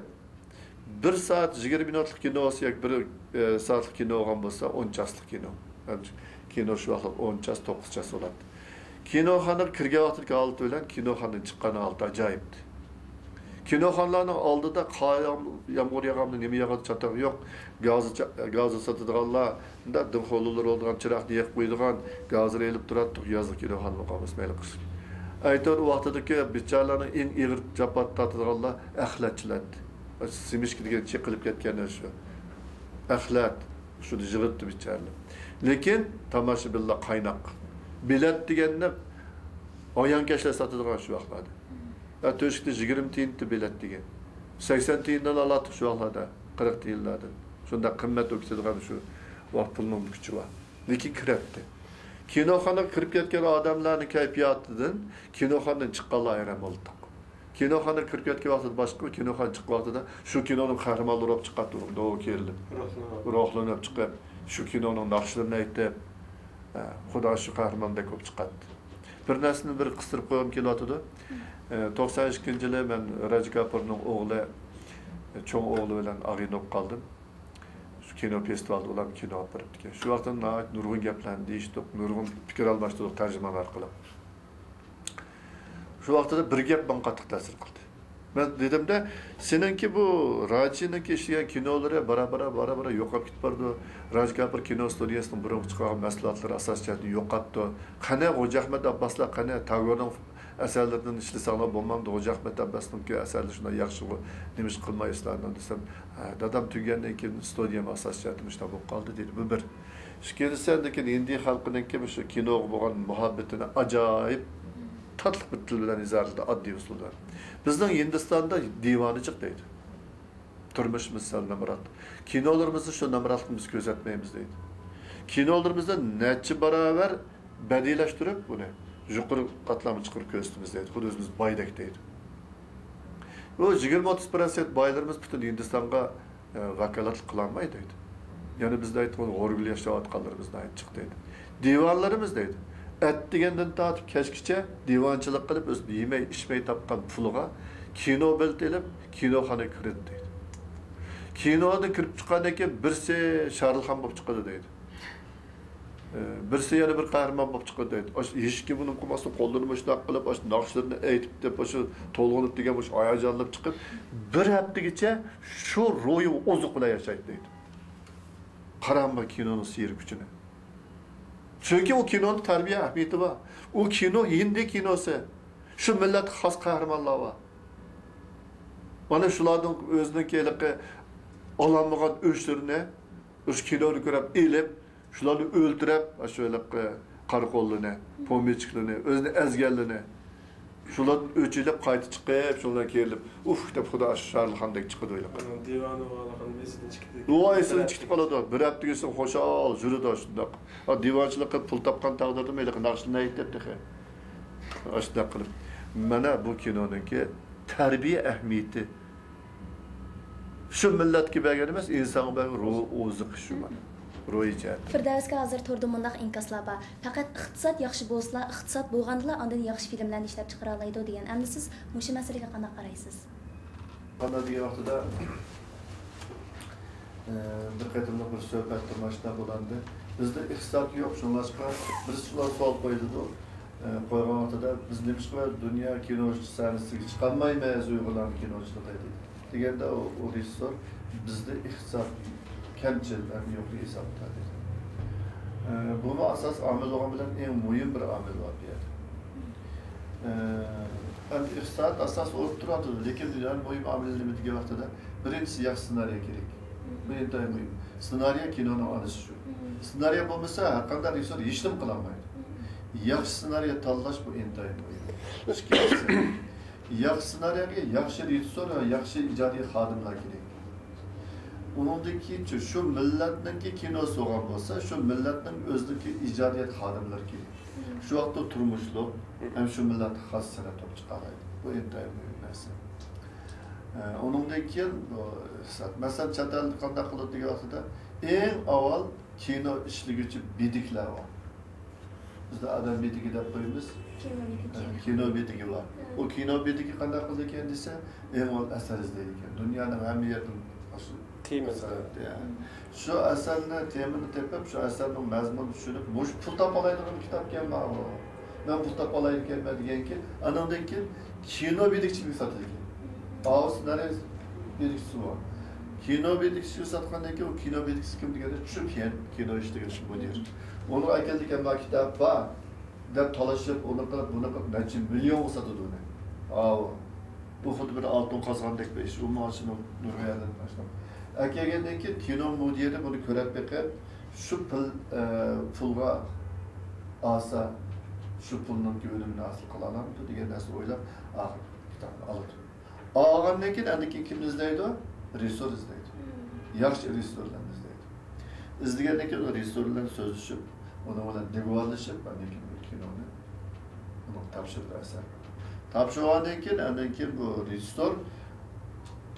بىر سائەت يىگىرمە مىنۇتلۇق كىنو بولسا ياكى بىر، ئە، سائەتلىك كىنو بولغان بولسا، ئون چاسلىق كىنو. كىنو شۇ ۋاقىت ئون چاس، توققۇز چاس بولاتتى. كىنوخانىغا كىرگەن ۋاقتىدىكى ھالىتى بىلەن كىنوخانىدىن چىققان ھالىتى ئاجايىپتى. كىنوخانىلارنىڭ ئالدىدا قار ياغ-، يامغۇر ياغامدۇ، نېمە ياغىدۇ، چاتاق يوق. گازى چا-، گازى ساتىدىغانلار، مۇنداق دىمخورلۇلىرى بولىدىغان چىراغنى يېقىپ قويىدىغان، گازىنى ئېلىپ تۇراتتۇق، يازلىق كىنوخانا بولغان بولسا مەيلى قىلسۇن. ئەيتەن ئۇ ۋاقتىدىكى بىچارىلەرنىڭ ئەڭ ئېغىر جاپا تارتىدىغانلار ئەخلەتچىلەر ئىدى. سېمىچكا دېگەن چېقىلىپ كەتكەنلەر شۇ. ئەخلەت، شۇنى يىغىپتۇ بىچارىلەر. لېكىن تاماشىبىنلار قايناق. بېلەت دېگەننى ھايانكەشلەر ساتىدىغان شۇ ۋاقىتلاردا. يا تۆشۈكتە يىگىرمە تىيىندىن بېلەت دېگەن. سەكسەن تىيىندىن ئالاتتۇق شۇ ۋاقىتلاردا، قىرىق تىيىنلاردىن. شۇنداق قىممەت بولۇپ كېتىدىغان شۇ ۋاقىت پۇلنىڭ كۈچى بار. لېكىن كىرەتتى. كىنوخانىغا كىرىپ كەتكەن ئادەملەرنىڭ كەيپىياتىدىن كىنوخانىدىن چىققانلار ھەيران بولدۇق. كىنوخانىغا كىرىپ كەتكەن ۋاقتىدا باشقا، كىنوخانىدىن چىققان ۋاقتىدا شۇ كىنونىڭ قەھرىمانلىرى بولۇپ چىقاتتى، دو كېرىلىپ، روھلىنىپ. روھلىنىپ چىقىپ، شۇ كىنونىڭ ناخشىلىرىنى ئېيتىپ، ھە، خۇدا شۇ قەھرىماندەك بولۇپ چىقاتتى. بىر نەرسىنى بىر قىستۇرۇپ قويغۇم كېلىۋاتىدۇ. ئە، توقسان ئىككىنچى يىلى مەن راج كاپۇرنىڭ ئوغلى، چوڭ ئوغلى بىلەن ئاغىنە بولۇپ قالدىم. شۇ كىنو فېستىۋالدا ئۇلار كىنو ئېلىپ بېرىپتىكەن. شۇ ۋاقىتتا ناھايىتى نۇرغۇن گەپلەرنى دېيىشتۇق، نۇرغۇن پىكىر ئالماشتۇردۇق تەرجىمان ئارقىلىق. شۇ ۋاقتىدا بىر گەپ ماڭا قاتتىق تەسىر قىلدى. مەن دېدىمدە، سېنىڭكى بۇ راجىنىڭكى ئىشلىگەن كىنولىرى بارا-بارا، بارا-بارا يوقاپ كېتىپ بارىدۇ. راج كاپۇر كىنو ستۇدىيەسىنىڭ بۇرۇنقى چىقارغان مەھسۇلاتلىرى ئاساسىي جەھەتتىن يوقاپتۇ. قېنى خوجا ئەخمەت ئابباسلار، قېنى تاگورنىڭ ئەسەرلىرىدىن ئىشلىسەڭلار بولمامدۇ؟ خوجا ئەخمەت ئابباسنىڭكى ئەسەرلىرى شۇنداق ياخشىغۇ، نېمىشقا قىلمايسىلەر ئۇنى دېسەم، ھە، دادام تۈگىگەندىن كېيىن ستۇدىيەم ئاساسىي جەھەتتىن مۇشۇنداق بولۇپ قالدى دېدى. بۇ بىر. ئىككىنچىسى، لېكىن ھىندى خەلقىنىڭكى مۇشۇ كىنوغا بولغان مۇھەببىتىنى ئاجايىپ تاتلىق بىر تىل بىلەن ئىزاھلىدى، ئاددىي ئۇسۇل بىلەن. بىزنىڭ ھىندىستاندا دىۋانىچىق دەيدۇ. تۇرمۇشىمىز سەل نامرات. كىنولىرىمىزدا شۇ نامراتلىقنى بىز كۆزەتمەيمىز دەيدۇ. كىنولىرىمىزدا نەچچە باراۋەر بەدىئىيلەشتۈرۈپ بۇنى، يۇقىرى قاتلامغا چىقىرىپ كۆرسىتىمىز دەيدۇ. خۇددى ئۆزىمىز بايدەك دەيدۇ. بۇ يىگىرمە ئوتتۇز پىروتسەنت بايلىرىمىز پۈتۈن ھىندىستانغا، ئە، ۋاكالەتلىك قىلالمايدۇ دەيدۇ. يەنە بىزدە ئېيتقان غورىگىل ياشاۋاتقانلىرىمىز ناھايىتى جىق دەيدۇ. دىۋانلىرىمىز دەيدۇ. ئەتىگەندىن تارتىپ كەچكىچە دىۋانچىلىق قىلىپ، ئۆزى يېمەي ئىچمەي تاپقان پۇلىغا كىنو بېلىتى ئېلىپ، كىنوخانىغا كىرىدۇ دەيدۇ. كىنودىن كىرىپ چىققاندىن كېيىن بىرسى شارىلخان بولۇپ چىقىدۇ دەيدۇ. ئە، بىرسى يەنە بىر قەھرىمان بولۇپ چىقىدۇ دەيدۇ. ئاشۇ ھېچكىم ئۇنىڭ قىلماستىن قوللىرىنى مۇشۇنداق قىلىپ، ئاشۇ ناخشىلىرىنى ئېيتىپ دەپ، ئاشۇ تولغىنىپ دېگەن مۇشۇ ھاياجانلىنىپ چىقىپ، بىر ھەپتىگىچە شۇ روھىي ئوزۇق بىلەن ياشايدۇ دەيدۇ. قاراڭمۇ كىنونىڭ سېھرىي كۈچىنى. چۈنكى ئۇ كىنونىڭ تەربىيە ئەھمىيىتى بار. ئۇ كىنو ھىندى كىنوسى. شۇ مىللەتكە خاس قەھرىمانلار بار. مانا شۇلاردىن ئۆزىنىڭكى ھېلىقى ئالالمىغان ئۆچلىرىنى، ئۆشۇ كىنونى كۆرۈپ ئېلىپ، شۇلارنى ئۆلتۈرۈپ، ئاشۇ ھېلىقى قاراقۇللىنى، پومېيچىكلىنى، ئۆزىنى ئەزگەنلىرىنى، شۇلاردىن ئۆچ ئېلىپ، قايتا چىقىپ، شۇلاردىن كېرىلىپ، ئۇف دەپ خۇدا ئاشۇ شارىلخاندەك چىقىدۇ ھېلىقى. ئۇنىڭ دىۋانە بولغان ئېسىدىن چىقىپ كېتىدۇ. ئۇ ئېسىدىن چىقىپ قالىدۇ. بىر ھەپتىگىسى خۇشال يۈرىدۇ شۇنداق. ئا، دىۋانچىلىق قىلىپ پۇل تاپقان تەقدىردىمۇ ھېلىقى ناخشىنى ئېيتىپ تېخى. ئاشۇنداق قىلىپ. مانا بۇ كىنونىڭكى تەربىيە ئەھمىيىتى. شۇ مىللەتكە بەرگەن ئەمەس، ئىنسانغا بەرگەن روھ ئوزۇقى شۇ مانا. روھىي جەھەتتىن. فىردەۋسكە ھازىر توردا مۇنداق ئىنكاسلار بار. پەقەت ئىقتىساد ياخشى بولسىلا، ئىقتىساد بولغاندىلا ئاندىن ياخشى فىلىملەرنى ئىشلەپ چىقىرالايدۇ دېگەن. ئەمدى سىز مۇشۇ مەسىلىگە قانداق قارايسىز؟ قانداق دېگەن ۋاقتىدا، ئە، بىر قېتىملىق بىر سۆھبەتتە ماشۇنداق بولغانىدى. بىزدە ئىقتىساد يوق، شۇڭلاشقا بىرسى شۇلار سوئال قويۇلىدۇ. ئە، قويغان ۋاقتىدا، بىز نېمىشقا دۇنيا كىنو سەھنىسىگە چىقالمايمىز، ئۇيغۇرلارنىڭ كىنوچىلىقى دەيدۇ. دېگەندە ئۇ، ئۇ رېژىسسور، بىزدە ئىقتىساد كەمچىل ھەم يوقلۇق ھېسابتا دېدى. ئە، بۇمۇ ئاساس ئامىل بولغان بىلەن ئەڭ مۇھىم بىر ئامىل بار بۇ يەردە. ئە، ئەمدى ئىقتىساد ئاساس بولۇپ تۇرۇۋاتىدۇ، لېكىن يەنە مۇھىم ئامىل نېمە دېگەن ۋاقتىدا، بىرىنچىسى ياخشى سېنارىيە كېرەك. بۇ ئىنتايىن مۇھىم. سېنارىيە كىنونىڭ ئانىسى شۇ. سېنارىيە بولمىسا، ھەرقانداق رېژىسسور ھېچنېمە قىلالمايدۇ. ياخشى سېنارىيە تاللاش بۇ ئىنتايىن مۇھىم. ئىككىنچىسى، ياخشى سېنارىيەگە ياخشى رېژىسسور ۋە ياخشى ئىجادىي خادىملار كېرەك. ئۇنىڭدىن كېيىنچە شۇ مىللەتنىڭكى كىنوسى بولغان بولسا، شۇ مىللەتنىڭ ئۆزىنىڭكى ئىجادىيەت خادىملىرى كېرەك. شۇ ۋاقىتتا تۇرمۇشلۇق ھەم شۇ مىللەتكە خاس سەنئەت بولۇپ چىقالايدۇ. بۇ ئىنتايىن مۇھىم نەرسە. ئە، ئۇنىڭدىن كېيىن بۇ ئىقتىساد. مەسىلەن، چەت ئەلدە قانداق قىلىدۇ دېگەن ۋاقتىدا، ئەڭ ئاۋۋال كىنو ئىشلىگۈچى بېدىكلەر بار. بىزدە ئادەم بېدىكى دەپ قويىمىز. كىنو بېدىكى. ئە، كىنو بېدىكى بار. ئۇ كىنو بېدىكى قانداق قىلىدىكەن دېسە، ئەڭ ئاۋۋال ئەسەر ئىزدەيدىكەن. دۇنيانىڭ ھەممە يېرىدىن ئاشۇ تېما ئەسەر ئىزدەيدۇ. شۇ ئەسەرنى، تېمىنى تېپىپ، شۇ ئەسەرنىڭ مەزمۇنىنى چۈشىنىپ، مۇشۇ پۇل تاپالايدىغان كىتابكەن ماۋۇ. مەن پۇل تاپالايدىكەنمەن دېگەنكىن، ئانىڭدىن كېيىن كىنو بېدىكچىگە ساتىدىكەن. ئاۋۇ سېنارىي بېدىكچىسى بار. كىنو بېدىكچىسىگە ساتقاندىن كېيىن، ئۇ كىنو بېدىكچىسى كىم دېگەندە، چۈ پيەن، كىنو ئىشلىگەن شۇ مۇدىر. ئۇنىڭغا ئەكەلدىكەن، ما كىتاب بار دەپ تالىشىپ، ئۇنى قىلىپ، بۇنى قىلىپ، نەچچە مىليونغا ساتىدۇ ئۇنى. ئاۋۇ. بۇ خۇددى بىر ئالتۇن قازغاندەك بىر ئىش. ئۇ ماڭا شۇنى نۇرغۇن يەردىن باشلاپ. ئەكەلگەندىن كېيىن كىنو مۇدىرى بۇنى كۆرۈپ بېقىپ، شۇ پۇل، ئە، پۇلغا ئالسا، شۇ پۇلنىڭكى ئۈنۈمىنى ھاسىل قىلالامدۇ دېگەن نەرسىنى ئويلاپ، ئاخىرى كىتابنى ئالىدۇ. ئالغاندىن كېيىن ئاندىن كېيىن كىمنى ئىزدەيدۇ؟ رېژىسسور ئىزدەيدۇ. ياخشى رېژىسسورلارنى ئىزدەيدۇ. ئىزدىگەندىن كېيىن ئۇ رېژىسسور بىلەن سۆزلىشىپ، ئۇنىڭ بىلەن دېگۇۋالىشىپ، ئاندىن كېيىن بۇ كىنونى ئۇنىڭغا تاپشۇرىدۇ ئەسەر. تاپشۇرغاندىن كېيىن، ئاندىن كېيىن بۇ رېژىسسور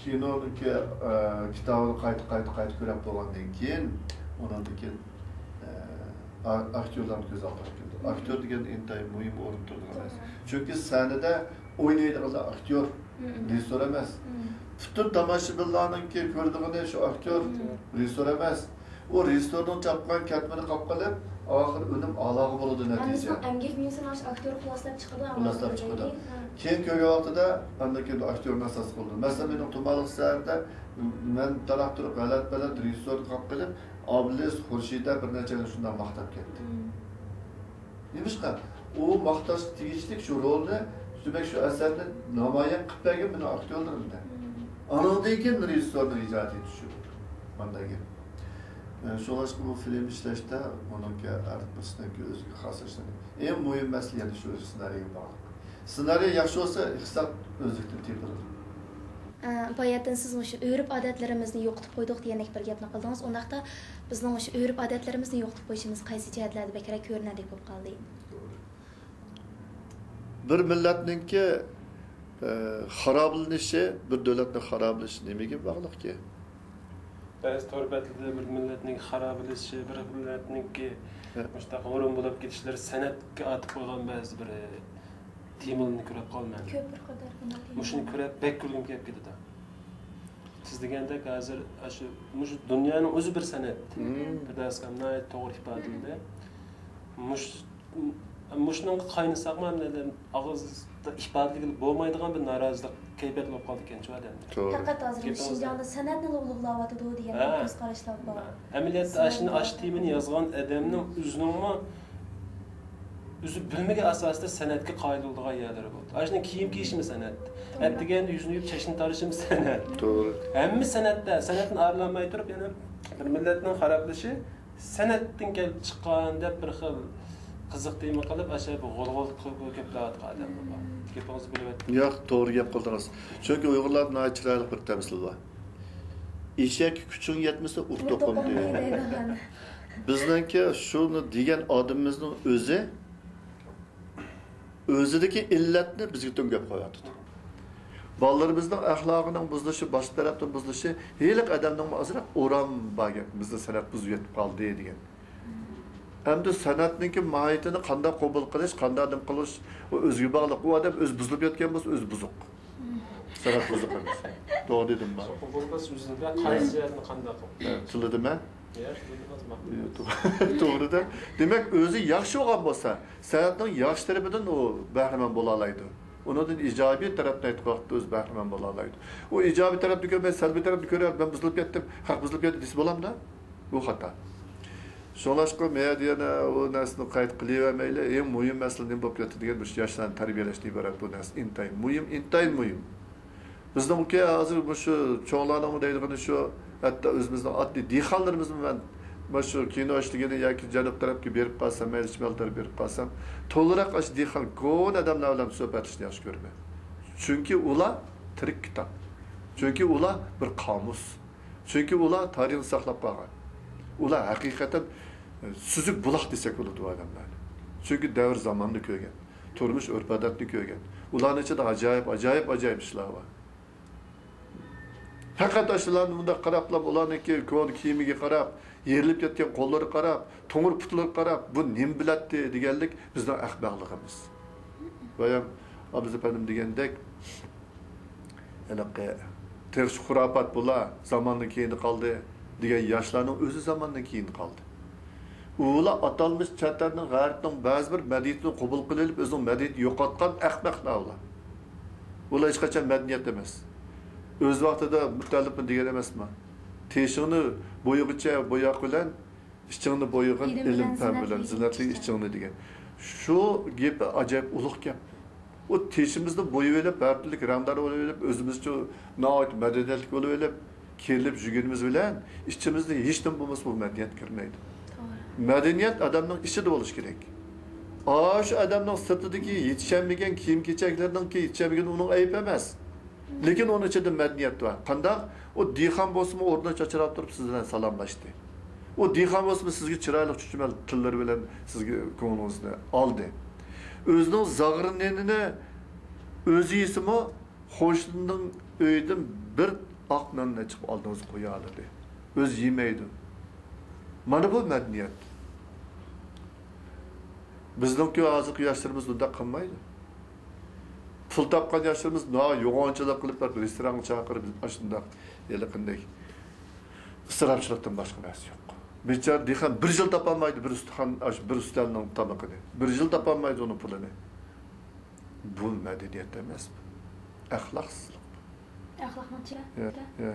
كىنونىڭكى، ئە، كىتابىنى قايتا، قايتا، قايتا كۆرۈپ بولغاندىن كېيىن، ئۇنىڭدىن كېيىن، ئە، ئا-، ئاكتيورلارنى كۆز ئالدىغا كېلىدۇ. ئاكتيور دېگەن ئىنتايىن مۇھىم ئورۇن تۇتىدىغان نەرسە. چۈنكى سەھنىدە ئوينايدىغانلار ئاكتيور، رېژىسسور ئەمەس. پۈتۈن تاماشىبىنلارنىڭكى كۆرىدىغىنى شۇ ئاكتيور، رېژىسسور ئەمەس. ئۇ رېژىسسورنىڭ چاپقان كەتمىنى قاپ قىلىپ، ئاخىر ئۈنۈم ئالاغا بولىدۇ نەتىجە. ئەمگەك مېۋىسىنى ئاكتيور خۇلاسىلەپ چىقىدۇ. خۇلاسىلەپ چىقىدۇ. كېيىن كۆرگەن ۋاقتىدا، ئاندىن كېيىن ئاكتيورنى ئاساس قىلىدۇ. مەسىلەن، مېنىڭ تۇمانلىق سەھەردە مەن تاراق تۇرۇپ، غەلەت-پەلەت رېژىسسورنى قاپ قىلىپ، ئابلىز، خۇرشىدە بىر نەچچەيلەن شۇنداق ماختاپ كەتتى. نېمىشقا؟ ئۇ ماختاشقا تېگىشلىك شۇ رولنى، دېمەك، شۇ ئەسەرنى نامايان قىلىپ بەرگەن مېنىڭ ئاكتيورلىرىمنى. ئانىڭدىن كېيىن رېژىسسورنىڭ ئىجادىيىتى شۇ. مانداق گەپ. ئە، شۇڭلاشقا بۇ فىلىم ئىشلەشتە ئۇنىڭكى ھەر بىرسىنىڭكى ئۆزىگە خاسلىشلىرى. ئەڭ مۇھىم مەسىلە يەنە شۇ سېنارىيەگە باغلىق. سېنارىي ياخشى بولسا، ئىقتىساد ئۆزلۈكتىن تېپىلىدۇ. ئە، باياتىن سىز مۇشۇ ئۆرپ-ئادەتلىرىمىزنى يوقىتىپ قويدۇق دېگەندەك بىر گەپنى قىلدىڭىز. ئۇنداقتا بىزنىڭ مۇشۇ ئۆرپ-ئادەتلىرىمىزنى يوقىتىپ قويۇشىمىز قايسى جەھەتلەردە بەكرەك كۆرۈنەرلىك بولۇپ قالدى؟ توغرا. بىر مىللەتنىڭكى، ئە، خارابىلىنىشى، بىر دۆلەتنىڭ خارابىلىنىشى نېمىگە باغلىقكى؟ بەزى تور بەتلىرىدە بىر مىللەتنىڭ خارابىلىشىشى، بىر مىللەتنىڭكى ھە. مۇشۇنداق ھۇرۇن بولۇپ كېتىشلىرى سەنئەتكە ئاتىپ قويغان بەزى بىر، ئە، تېمىلارنى كۆرۈپ قالىمەن. كۆپ بىر قاتار بۇنداق مۇشۇنى تېمىلار. كۆرۈپ بەك كۈلگۈم كېلىپ كېتىدۇ. سىز دېگەندەك ھازىر ئاشۇ، مۇشۇ دۇنيانىڭ ئۆزى بىر سەنئەت. مم. پىردەۋس ئاكام ناھايىتى توغرا ئىپادىلىدى. مۇش-، مۇشۇنىڭغا قاينىساقمۇ، ئەمدى ئاغزىدا ئىپادىلىگىلى بولمايدىغان بىر نارازىلىق كەيپىيات بولۇپ قالىدىكەن شۇ ئادەمدە. توغرا. پەقەت ھازىر گېپىڭىزدە شىنجاڭدا سەنئەتنىلا ئۇلۇغلاۋاتىدۇ دېگەن ھە. بىر كۆز قاراشلار بار. ھە. ئەمەلىيەتتە ئاشۇنى، ئاشۇ تېمىنى يازغان ئادەمنىڭ ئۆزىنىڭمۇ ئۆزى بىلمىگەن ئاساسىدا سەنئەتكە قايىل بولىدىغان يەرلىرى بولىدۇ. ئاشۇنداق كىيىم كىيىشىمۇ سەنئەت. توغرا. ئەتىگەندە يۈزىنى يۇيۇپ، چاچنى تارىشىمۇ سەنئەت. توغرا. ھەممە سەنئەتتە، سەنئەتتىن ئايرىلالماي تۇرۇپ، يەنە بىر مىللەتنىڭ خارابلىشى سەنئەتتىن كېلىپ چىققان دەپ بىر خىل قىزىق تېما قىلىپ، ئاشۇ بىر غۇلغۇلا قىلىپ كۆپلەۋاتقان ئادەملەر بار. گېپىڭىزنى بۆلۈۋەتتىم. ياق، توغرا گەپ قىلدىڭىز. چۈنكى ئۇيغۇرلاردا ناھايىتى چىرايلىق بىر تەمسىل بار. ئېشەككە كۈچۈڭ يەتمىسە، ئۇر توقۇمنى. دەيدىغان. بىزنىڭكى شۇنى دېگەن ئادىمىمىزنىڭ ئۆزى ئۆزىدىكى ئىللەتنى بىزگە تۆڭگەپ قويۇۋاتىدۇ. بالىلىرىمىزنىڭ ئەخلاقىنىڭ بۇزۇلۇشى، باشقا تەرەپتىن بۇزۇلۇشى، ھېلىقى ئادەمنىڭمۇ ئازراق ئورام بار گەپ، بىزنى سەنئەت بۇزۇپ يېتىپ قالدى دېگەن. ئەمدى سەنئەتنىڭكى ماھىيىتىنى قانداق قوبۇل قىلىش، قانداق نېمە قىلىش، ئۇ ئۆزىگە باغلىق. ئۇ ئادەم ئۆزى بۇزۇلۇپ يەتكەن بولسا، ئۆزى بۇزۇق. سەنئەت بۇزۇق ئەمەس. توغرا دېدىممۇ؟ قوبۇل قىلىش ئۆزىدە قايسى جەھەتنى قانداق قىلىش؟ تىللىدىممۇ؟ يا، تىللىدىڭىزمۇ؟ يا، تو-، توغرىدا. دېمەك، ئۆزى ياخشى بولغان بولسا، سەنئەتنىڭ ياخشى تەرىپىدىن ئۇ بەھرىمەن بولالايدۇ. ئۇنىڭدىن ئىجابىي تەرەپنى ئېيتقان ۋاقىتتا ئۆزى بەھرىمەن بولالايدۇ. ئۇ ئىجابىي تەرەپنى كۆرمەي، سەلبىي تەرەپنى كۆرۈپ، مەن بۇزۇلۇپ كەتتىم، خەق بۇزۇلۇپ كەتتى دېسە بولامدا؟ بۇ خاتا. شۇڭلاشقا، مەن يەنە ئۇ نەرسىنى قايتا قىلىۋەرمەيلى، ئەڭ مۇھىم مەسىلە نېمە بولۇپ كەتتى دېگەن، مۇشۇ ياشلارنى تەربىيەلەشتىن ئىبارەت بۇ نەرسە. ئىنتايىن مۇھىم، ئىنتايىن مۇھىم. بىزنىڭكى ھازىر مۇشۇ چوڭلارنىڭمۇ دەيدىغىنى شۇ، ھەتتا ئۆزىمىزنىڭ ئاددىي دېھقانلىرىمىزمۇ، مەن مۇشۇ كىنو ئىشلىگىنى ياكى جەنۇب تەرەپكە بېرىپ قالسام، مەيلى شىمال تەرەپكە بېرىپ قالسام، تولىراق ئاشۇ دېھقان، كونا ئادەملەر بىلەن سۆھبەتلىشىشنى ياخشى كۆرىمەن. چۈنكى ئۇلار تىرىك كىتاب. چۈنكى ئۇلار بىر قامۇس. چۈنكى ئۇلار تارىخنى ساقلاپ قالغان. ئۇلار ھەقىقەتەن سۈزۈك بۇلاق دېسەك بولىدۇ ئادەملەرنى. چۈنكى دەۋر زاماننى كۆرگەن، تۇرمۇش ئۆرپ-ئادەتنى كۆرگەن. ئۇلارنىڭ ئىچىدە ئاجايىپ، ئاجايىپ، ئاجايىپ ئىشلار بار. پەقەت ئاشۇلارنى مۇنداق قاراپلا، ئۇلارنىڭكى كونا كىيىمىگە قاراپ، يېرىلىپ كەتكەن قوللىرىغا قاراپ، توڭۇر پۇتلىرىغا قاراپ، بۇ نېمە بىلەتتى دېگەنلىك بىزنىڭ ئەخمەقلىقىمىز. بايام ئابلىز ئەپەندىم دېگەندەك، ھېلىقى تېخىچە خۇراپات بۇلار، زاماندىن كېيىن قالدى دېگەن ياشلارنىڭ ئۆزى زاماندىن كېيىن قالدى. ئۇلار ئاتالمىش چەت ئەلنىڭ، غەربنىڭ بەزى بىر مەدەنىيىتىنى قوبۇل قىلىۋېلىپ، ئۆزىنىڭ مەدەنىيىتىنى يوقاتقان ئەخمەقلەر ئۇلار. ئۇلار ھېچقاچان مەدەنىيەت ئەمەس. ئۆز ۋاقتىدا مۇتەللىپمۇ دېگەن ئەمەسمۇ؟ تېشىڭنى بويىغىچە بوياق بىلەن، ئىچىڭنى بويىغىن ئىلىم ئىلىم پەن پەن بىلەن، بىلەن زىننەتلىك زىننەتلىك ئىچىڭنى دېگەن. شۇ گېپى ئاجايىپ ئۇلۇغ گەپ. ئۇ تېشىمىزنى بويىۋېلىپ، ھەر تۈرلۈك رەڭدار بولۇۋېلىپ، ئۆزىمىزچە ناھايىتى مەدەنىيەتلىك بولۇۋېلىپ، كىرىلىپ يۈرگىنىمىز بىلەن ئىچىمىزدە ھېچنېمە بولمىسا، بۇ مەدەنىيەت كىرمەيدۇ. توغرا. مەدەنىيەت ئادەمنىڭ ئىچىدە بولۇشى كېرەك. ئاشۇ ئادەمنىڭ سىرتىدىكى يېتىشەلمىگەن كىيىم-كېچەكلىرىنىڭكى يېتىشەلمىگىنى ئۇنىڭ ئەيىبى ئەمەس. لېكىن ئۇنىڭ ئىچىدە مەدەنىيەت بار. قانداق؟ ئۇ دېھقان بولسىمۇ ئورنىدىن چاچراپ تۇرۇپ سىز بىلەن سالاملاشتى. ئۇ دېھقان بولسىمۇ سىزگە چىرايلىق چۈچۈمەل تىللىرى بىلەن سىزگە كۆڭلىڭىزنى ئالدى. ئۆزىنىڭ زاغرا نېنىنى ئۆزى يېسىمۇ، قوشنىنىڭ ئۆيىدىن بىر ئاق ناننى چىقىپ ئالدىڭىزغا قويالىدى. ئۆزى يېمەيدۇ. مانا بۇ مەدەنىيەت. بىزنىڭكى ھازىرقى ياشلىرىمىز بۇنداق قىلمايدۇ. پۇل تاپقان ياشلىرىمىز ناھايىتى يوغانچىلىق قىلىپ، بىر رېستورانغا چاقىرىپ، ئاشۇنداق ھېلىقىندەك ئىسراپچىلىقتىن باشقا نەرسە يوق. بىچارە دېھقان بىر يىل تاپالمايدۇ بىر ئۇستىخان، ئاش-، بىر ئۈستەلنىڭ تامىقىنى. بىر يىل تاپالمايدۇ ئۇنىڭ پۇلىنى. بۇ مەدەنىيەت ئەمەس، بۇ ئەخلاقسىزلىق. ئەخلاقنىڭ چېگرا-، يا، يا.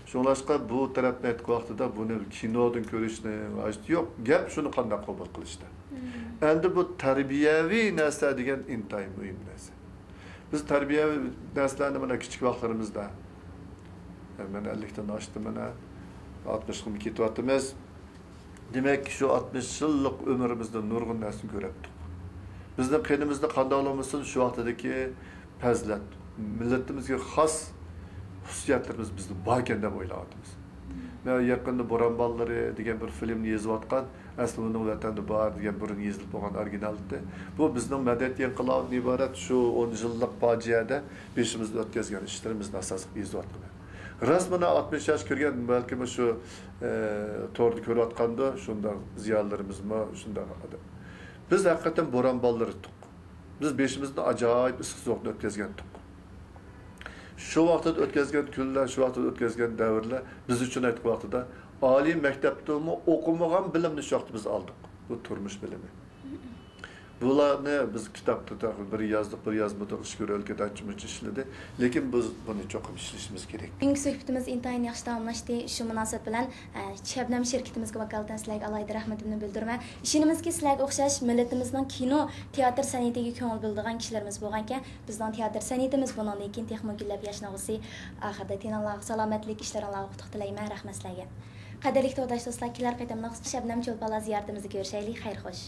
شۇڭلاشقا بۇ تەرەپنى ئېيتقان ۋاقتىدا بۇنى كىنودىن كۆرۈشنىڭ ھاجىتى يوق. گەپ شۇنى قانداق قوبۇل قىلىشتا. مم. ئەمدى بۇ تەربىيەۋى نەرسە دېگەن ئىنتايىن مۇھىم نەرسە. بىز تەربىيەۋى نەرسىلەرنى مانا كىچىك ۋاقىتلىرىمىزدا، مەن ئەللىكتىن ئاشتىم، مانا ئاتمىشقىمۇ كېتىۋاتىمىز. دېمەك، شۇ ئاتمىش يىللىق ئۆمرىمىزدە نۇرغۇن نەرسىنى كۆرەتتۇق. بىزنىڭ قېنىمىزدا قانداقلا بولمىسۇن، شۇ ۋاقتىدىكى پەزىلەت، مىللىتىمىزگە خاس خۇسۇسىيەتلىرىمىز بىزدە باركەن دەپ ئويلاۋاتىمىز. مەن يېقىندا بوران بالىلىرى دېگەن بىر فىلىمنى يېزىۋاتقان، ئەسلى ئۇنىڭ ۋەتەندە بار دېگەن بۇرۇن يېزىلىپ بولغان ئورىگىنال ئىدى. بۇ بىزنىڭ مەدەنىيەت ئىنقىلابىدىن ئىبارەت شۇ ئون يىللىق پاجىئەدە بېشىمىزدىن ئۆتكۈزگەن ئىشلىرىمىزنى ئاساس قىلىپ يېزىۋاتىمەن. راست مانا ئاتمىش ياش كىرگەن، بەلكىم شۇ، ئە، توردا كۆرۈۋاتقاندۇ، شۇنداق زىيالىيلىرىمىزمۇ شۇنداق ئادەم. بىز ھەقىقەتەن بوران بالىلىرى ئىدۇق. بىز بېشىمىزدىن ئاجايىپ ئىسسىق سوغۇقنى ئۆتكۈزگەنتۇق. شۇ ۋاقىتتا ئۆتكۈزگەن كۈنلەر، شۇ ۋاقىتتا ئۆتكۈزگەن دەۋرلەر بىز ئۈچۈن ئېيتقان ۋاقتىدا ئالىي مەكتەپتىمۇ ئوقۇمىغان بىلىمنى شۇ ۋاقىتتا بىز ئالدۇق. بۇ تۇرمۇش بىلىمى. بۇلارنى بىز كىتابتا تېخى بىر يازدۇق، بىر يازمىدۇق، ئىچكىرى ئۆلكىدە ئانچە-مۇنچە ئىشلىدى. لېكىن بىز بۇنى چوقۇم ئىشلىشىمىز كېرەك. بۈگۈنكى سۆھبىتىمىز ئىنتايىن ياخشى تاماملاشتى. شۇ مۇناسىۋەت بىلەن، ئە، شەبنەم شىركىتىمىزگە ۋاكالىتەن سىلەرگە ئالاھىدە رەھمىتىمنى بىلدۈرىمەن. ئىشىنىمىزكى، سىلەرگە ئوخشاش مىللىتىمىزنىڭ كىنو، تېئاتىر سەنئىتىگە كۆڭۈل بۆلىدىغان كىشىلىرىمىز بولغانىكەن، بىزنىڭ تېئاتىر سەنئىتىمىز بۇنىڭدىن كېيىن تېخىمۇ گۈللەپ ياشنىغۇسى. ئاخىرىدا تېنىڭلارغا سالامەتلىك، ئىشلىرىڭلارغا ئۇتۇق تىلەيمەن. رەھمەت سىلەرگە. قەدىرلىك تورداش دوستلار، كېلەر قېتىملىق شەبنەم چولپانلار زىيارىتىمىزدە كۆرۈشەيلى. خەير خوش.